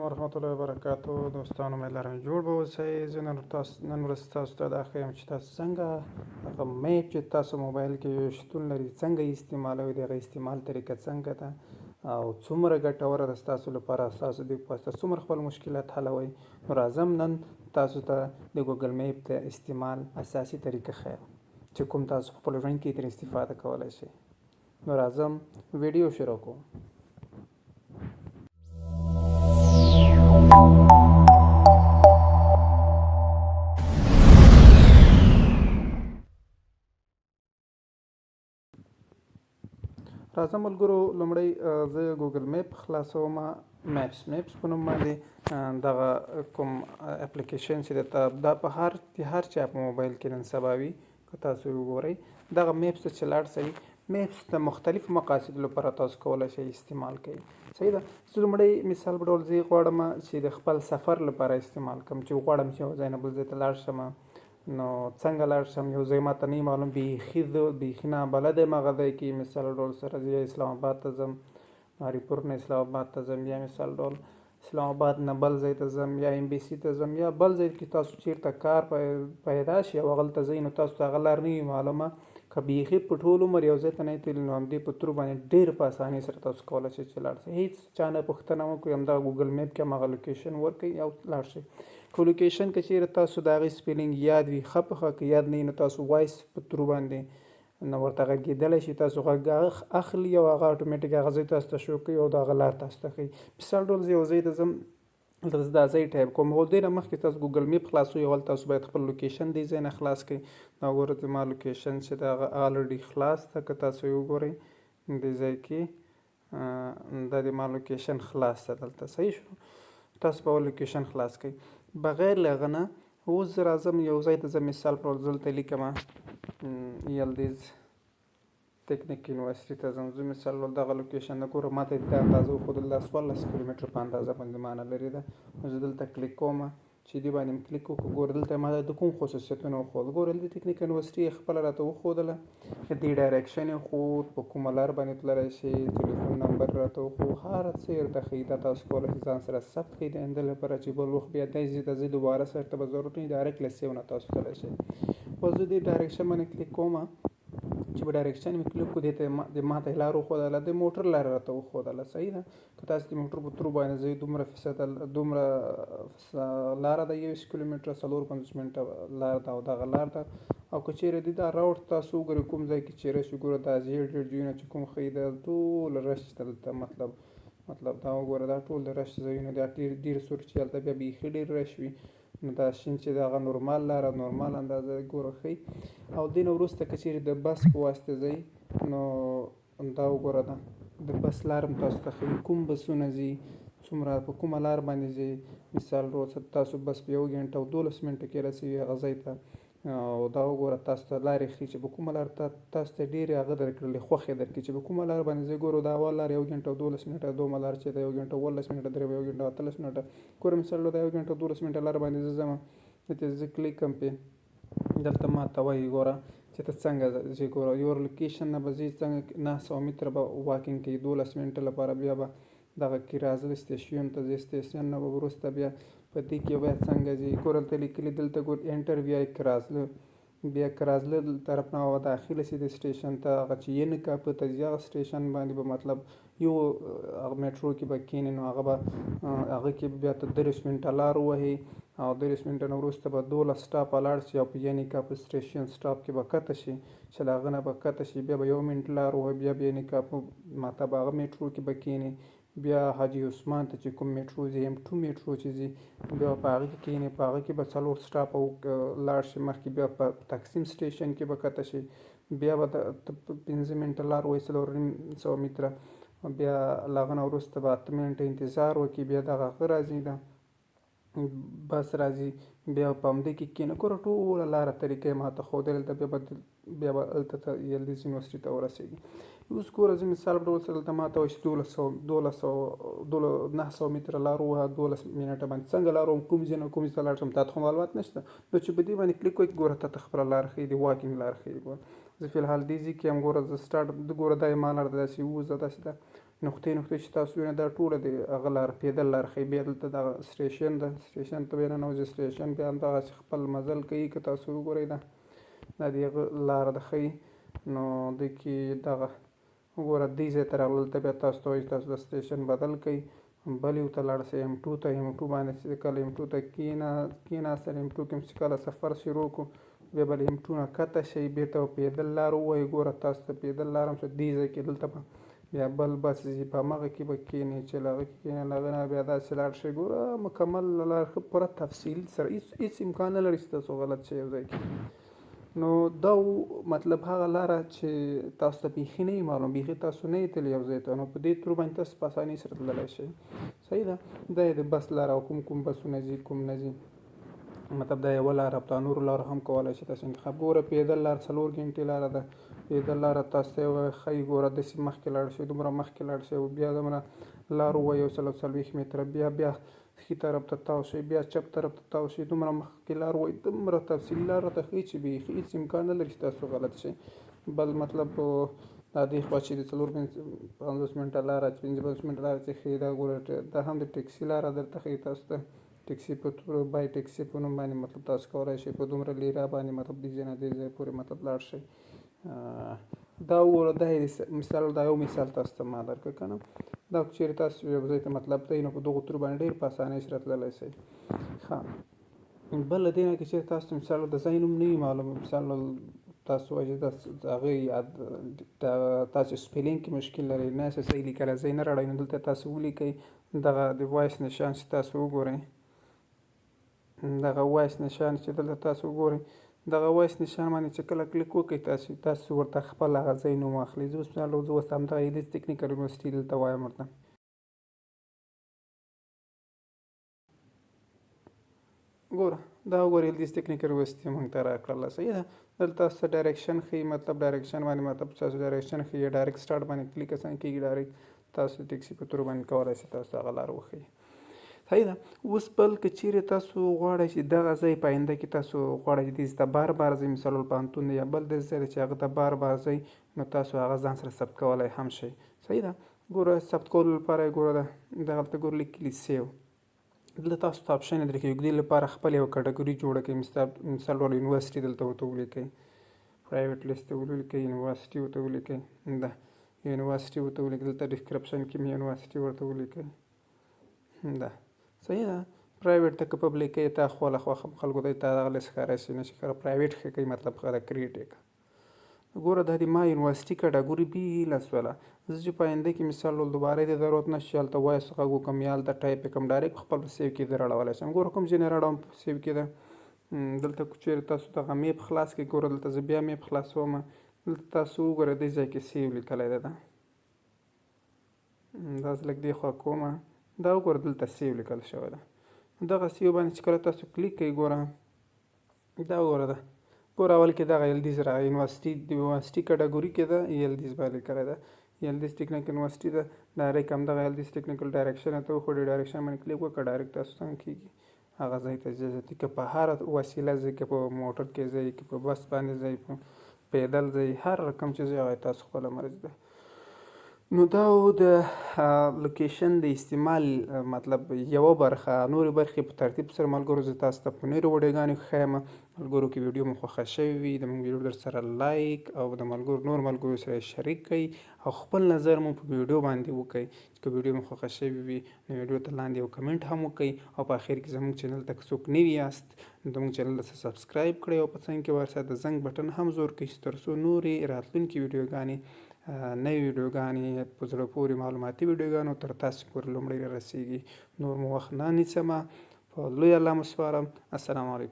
ورحمت الله وبرکاتو دوستانو مې لرم جوړ به اوسئ. زه نن تاسو نن ورځ تاسو ته دا ښیم چې تاسو څنګه هغه map چې تاسو موبایل کې شتون لري څنګه یې استعمالوئ، د هغه استعمال طریقه څنګه ده او څومره ګټوره ده ستاسو لپاره، ستاسو دې په واسطه څومره خپل مشکلات حلوئ. نو راځم نن تاسو ته د ګوګل map د استعمال اساسي طریقه ښیم چې کوم تاسو خپل ژوند کې ترې استفاده کولی شئ. نو راځم ویډیو شروع کوم. راځه ملګرو، لومړی زه ګوګل map خلاصوم. Maps په نوم باندې دغه کوم اپلیکیشن چې دا په هر چا په موبایل کې نن سبا وي، که تاسو وګورئ دغه maps ته چې لاړ شئ، maps د مختلفو مقاصدو لپاره تاسو کولی شئ استعمال کړئ. صحیح ده. زه لومړی مثال په ډول زه غواړم چې د خپل سفر لپاره استعمال کړم، چې غواړم چې یو ځای نه بل ځای ته لاړ شم، نو څنګه لاړ شم؟ یو ځای ماته نه معلوم، بیخي زه بیخي نابلده یم هغه ځای کې. مثال ډول سره زه اسلام آباد ته ځم، هریپور نه اسلام آباد ته ځم، یا مثال ډول اسلام آباد نه بل ځای ته ځم، یا ام بي سي ته ځم، یا بل ځای کې تاسو چیرته کار پیدا شي او هغلته ځئ، نو تاسو ته هغه لار نه وي معلومه. که بیخي په ټول عمر یو ځای ته نه تللي، نو همدې په through باندې ډېر په اسانۍ سره تاسو کولی شئ چې لاړ شئ. هیڅ چا نه پوښتنه مه کوئ، همدغه ګوګل map کې هماغه location ورکړئ او لاړ شئ. که location که چیرې تاسو د هغې spelling یاد وي ښه په ښه، که یاد نه وي نو تاسو voice په through باندې نو ورته غږېدلی شي. تاسو غږ اخلي او هغه اتوماتیک هغه ځای تاسو ته شو کوي او د هغه لار تاسو ته ښیي. مثال ډول زه یو ځای ته ځم، دلته زه دا ځای ټایپ کوم. خو دې نه مخکې تاسو ګوګل map خلاصوئ، اول تاسو باید خپل location دې ځای نه خلاص کړئ. دا وګورئ زما location چې ده هغه already خلاص ده. که تاسو یې وګورئ دې ځای کې دا د ما location خلاص ده دلته. صحیح شو، تاسو به اول location خلاص کړئ. بغیر له هغه نه اوس زه راځم یو ځای ته ځم. مثال په ډول زه دلته لیکم یلدیز تکنیک یونیورسټي ته ځم. زه مثال ډول دغه location نه ګورم، ما ته یې دا اندازه وښودل، دا 14 کیلومتره په اندازه باندې ما نه لرې ده. نو زه دلته کلیک کوم، چې دې باندې مې کلیک وکړو، ګوره دلته ما د کوم خصوصیتونه وښودل. ګوره دلته تکنیک یونیورسټي یې خپله راته وښودله، د دې direction یې وښود، په کومه لار باندې تللی شئ، ټلیفون نمبر راته وښود، هر څه یې راته ښیي. دا تاسو کولی شئ ځان سره ثبت کړئ د آینده لپاره چې بل وخت بیا دې ځای ته ځئ دوباره سر ته به ضرورت نه وي، direct له save نه تاسو تللی شئ. اوس زه دې direction باندې کلیک کوم، چې په direction مې کلیک کړو، دې ته د ما ته یې لار وښودله، د موټر لاره راته وښودله. صحیح ده. که تاسو د موټر په through باندې ځئ دومره فیصده دومره لاره ده، 21 کیلومتره 54 منټه لار ده او دغه لار ده. او که چیرې د دا route تاسو وګورئ کوم ځای کې چې رش، ګوره دا ژیړ ژیړ ځایونه چې کوم ښیي دا ټول رش دلته، مطلب دا وګوره دا ټول د رش ځایونه، دا ډېر ډېر سور چې هلته بیا بیخي ډېر رش وي. نو دا شین چې دغه نورمال لاره نورمال اندازه ګوره ښیي. او دې نه وروسته که چیرې د بس په واسطه ځئ، نو دا وګوره دا د بس لار هم تاسو ته ښیي، کوم بسونه ځي، څومره په کومه لار باندې ځي. مثال ډول تاسو بس په 1 ګنټه او 12 منټه کې رسوي هغه ځای ته. او دا وګوره تاسو ته لارې ښیي چې په کومه لار تاسو ته ډېرې هغه درکړلې خوښې درکړي چې په کومه لار باندې ځئ. ګوره دا اول لار 1 ګنټه او 12 منټه، دویمه لار چې ده 1 ګنټه او 17 منټه، درېیمه 1 ګنټه او 18 منټه. ګوره مثال ډول دا 1 ګنټه او 12 منټه لار باندې زه ځم، دلته زه کلیک کوم پې، دلته ما ته وایي ګوره چې ته څنګه ځې. ګوره your location نه به ځې څنګه 900 متره به walking کوي 12 منټه لپاره، بیا به دغه کیرازل station ته ځې، station نه به وروسته بیا په دې کې بیا څنګه ځې. ګوره دلته لیکلي، دلته ګور enter via کرازله، بیا کرازله طرف نه به داخله شي د station ته، هغه چې ینې کاپه ته ځي هغه station باندې به مطلب یو هغه میټرو کې به کښېنې، نو هغه به هغه کې بیا ته 30 منټه لار ووهې او 30 منټه نه وروسته به 12 stop لاړ شي او په ینې کاپه station stop کې به کښته شي، چې له هغه نه به کښته شي بیا به 1 منټ لار ووهې، بیا به ینې کاپه مطلب هغه میټرو کې به کښېنې، بیا حاجي عثمان ته چې کوم میټرو ځي M2 میټرو چې ځي بیا په هغه کې کښېنې، په هغه کې به 4 stop لاړ شي مخکې، بیا په تقسیم station کې به کښته شي، بیا به 5 منټه لار وهي 450 متره، بیا له هغه نه وروسته به 8 منټه انتظار وکړي، بیا دغه هغه راځي دا بس راځي، بیا په همدې کې کښېنه. ګوره ټوله لاره طریقه یې ما ته ښودلې ده، بیا به هلته ته یلدیز یونیورسټي ته ورسېږي. اوس ګوره زه مثال په ډول سره دلته ما ته وایي چې 900 متره لار ووهه 12 منټه باندې څنګه لار وهم، کوم ځای نه کوم ځای ته لاړ شم تا ته خو معلومات نشته. نو چې په دې باندې کلیک وکړې ګوره تا ته خپله لار ښیي، د walking لار ښیي. ګوره زه فی الحال دې ځای کې یم، ګوره زه start ګوره دا یې ما لار ده داسې ووځه داسې ده. نقطې نقطې چې تاسو وینئ دا ټوله د هغه لار پیدل لار ښیي. بیا دلته دغه سټیشن ده، سټیشن ته بیا ننوځي، سټیشن بیا همدغسې خپل مزل کوي. که تاسو وګورئ دا د هغه لاره ده ښیي. نو دې کې دغه وګوره دې ځای ته راغله، دلته بیا تاسو ته وایي چې تاسو د سټیشن بدل کړئ، بل یو ته لاړ شئ ایم ټو ته. ایم ټو باندې چې کله ایم ټو ته کېناستل، ایم ټو کې چې کله سفر شروع کړو بیا به له ایم ټو نه کښته شئ، بېرته به پیدل لار ووایي. ګوره تاسو ته پیدل لار هم شته دې ځای کې، دلته به بیا بل بس ځي، په هماغه کې به کښېنئ، چې له هغه کې کښېنئ له هغه نه بیا داسې لاړ شئ. ګوره مکمل لار ښه پوره تفصیل سره، هېڅ امکان نه لري چې تاسو غلط شئ یو ځای کې. نو دا مطلب هغه لاره چې تاسو ته بیخي نه وي معلوم، بیخي تاسو نه یې تللي یو ځای ته، نو په دې ترو باندې تاسو په اسانۍ سره تللی شئ. صحیح ده. دا یې د بس لاره او کوم کوم بسونه ځي کوم نه ځي، مطلب دا یوه لاره، په نورو لارو هم کولی شئ تاسو انتخاب. ګوره پیدل لار 4 ګنټې لاره ده، پیدل لاره تاسو ته ښیي. ګوره داسې مخکې لاړ شئ، دومره مخکې لاړ شئ، بیا دومره لار ووایي 140 متره، بیا ښي طرف ته تاو شئ، بیا چپ طرف ته تاو شئ، دومره مخکې لار وایي، دومره تفصیلي لار راته ښیي چې بیخي هېڅ امکان نه لري چې تاسو غلط شئ. بل مطلب دا دې خوا چې د 54 منټه لاره، 55 منټه لاره چې ښیي، دا ګوره دا هم د ټکسي لاره درته ښیي تاسو ته. ټکسي په تورو بای ټکسي په نوم باندې مطلب تاسو کولی شئ په دومره لیره باندې مطلب دې ځای نه دې ځای پورې مطلب لاړ شئ. دا وګوره دا یې مثال، دا یو مثال تاسو ته ما درکړ که نه. دا که چېرې تاسو یو ځای ته مطلب دی نو په دغو تورو باندې ډېر په اسانۍ سره تللی شئ. ښه بل له دې نه که چېرې تاسو ته مثال د ځای نوم نه وي معلوم، مثال تاسو وایئ چې د هغې یاد تاسو spelling کې مشکل لرئ، نه څه صحیح لیکلی ځای نه راړوي، نو دلته تاسو ولیکئ دغه د voice نشان چې تاسو وګورئ، دغه voice نشان چې دلته تاسو وګورئ، دغه voice نشان باندې چې کله کلیک وکړئ تاسو ورته خپل هغه ځای نوم واخلئ. زه اوس مثال زه اوس همدغه یلدیز ټکنیکل یونیورسټي دلته وایم ورته. ګوره دا وګوره یلدیز ټکنیکل یونیورسټي موږ ته راکړله. صحیح ده. دلته تاسو ته direction ښیي، مطلب direction باندې مطلب تاسو direction ښیي، direct start باندې کلیک اسان کېږي، direct تاسو ټکسي په ترو باندې کولی شئ تاسو هغه لار وښیي. صحیح ده. اوس بل که چیرې تاسو غواړئ چې دغه ځای په آینده کې تاسو غواړئ چې دې ځای ته بار بار ځئ، مثال پوهنتون دی یا بل داسې ځای دی چې هغه ته بار بار ځئ، نو تاسو هغه ځان سره ثبت کولی هم شئ. صحیح ده. ګوره ثبت کولو لپاره یې ګوره ده دغلته ګوره لیکلي save، دلته تاسو ته option درکوي، د دې لپاره خپل یوه category جوړه کړئ. مثال ډول یونیورسټي دلته ورته ولیکئ، private list ته ولیکئ، یونیورسټي ورته ولیکئ، ده یونیورسټي ورته ولیکئ، دلته description کې مې یونیورسټي ورته ولیکئ، ده صحیح ده. private ته که public کوي تا خپله خوښه خلکو ته تا دغه list ښکاره شي، نه شي ښکاره، private ښه کوي، مطلب ښه ده create یې کړه. ګوره دا د ما یونیورسټي category بېله سوله. زه چې په آینده کې مثال ډول دوباره دې ضرورت نه شي هلته voice غږ وکړم یا هلته ټایپ یې کړم، direct خپل په save کې راړولی شم. ګوره کوم ځای نه راړوم په save کې ده. دلته که چېرې تاسو دغه map خلاص کړئ، ګوره دلته زه بیا map خلاصوم، دلته تاسو وګورئ دې ځای کې save لیکلی دی، دا زه لږ دې خوا کومه، دا وګوره دلته save لیکل شوی ده. دغه save باندې چې کله تاسو کلیک کړئ، ګوره دا وګوره ده، ګوره اول کې دغه یلدیز راغی، یونیورسټي د یونیورسټي category کې ده، یلدیز باندې لیکلی ده، یلدیز ټکنیکل یونیورسټي ده. direct همدغه یلدیز ټکنیکل direction ته وښودې، direction باندې کلیک وکړه، direct تاسو څنګه کېږي هغه ځای ته ځئ. که په هره وسیله ځئ، که په موټر کې ځئ، که په بس باندې ځئ، په پیدل ځئ، هر رقم چې ځئ هغه تاسو خپله مرضي ده. نو دا و د location د استعمال مطلب یوه برخه، نورې برخې په ترتیب سره ملګرو زه تاسو ته په نورو ویډیوګانو کې ښیم. ملګرو که ویډیو مو خوښه شوې وي د موږ ویډیو در سره like او د نور ملګرو سره یې شریک کړئ او خپل نظر مو په ویډیو باندې وکړئ. چې که ویډیو مو خوښه شوې وي نو ویډیو ته لاندې یو کمنټ هم وکړئ او په اخر کې زموږ channel ته که څوک نوي یاست نو زموږ channel ته subscribe کړئ او په څنګ کې ورسره د زنګ بټن هم زور کړئ چې تر څو نورې راتلونکې ویډیوګانې، نوې ویډیوګانې، په زړه پورې معلوماتي ویډیوګانو تر تاسو پورې لومړی رارسیږي. نور مو وخت نه نیسم، په لوی الله مو سپارم. السلام علیکم.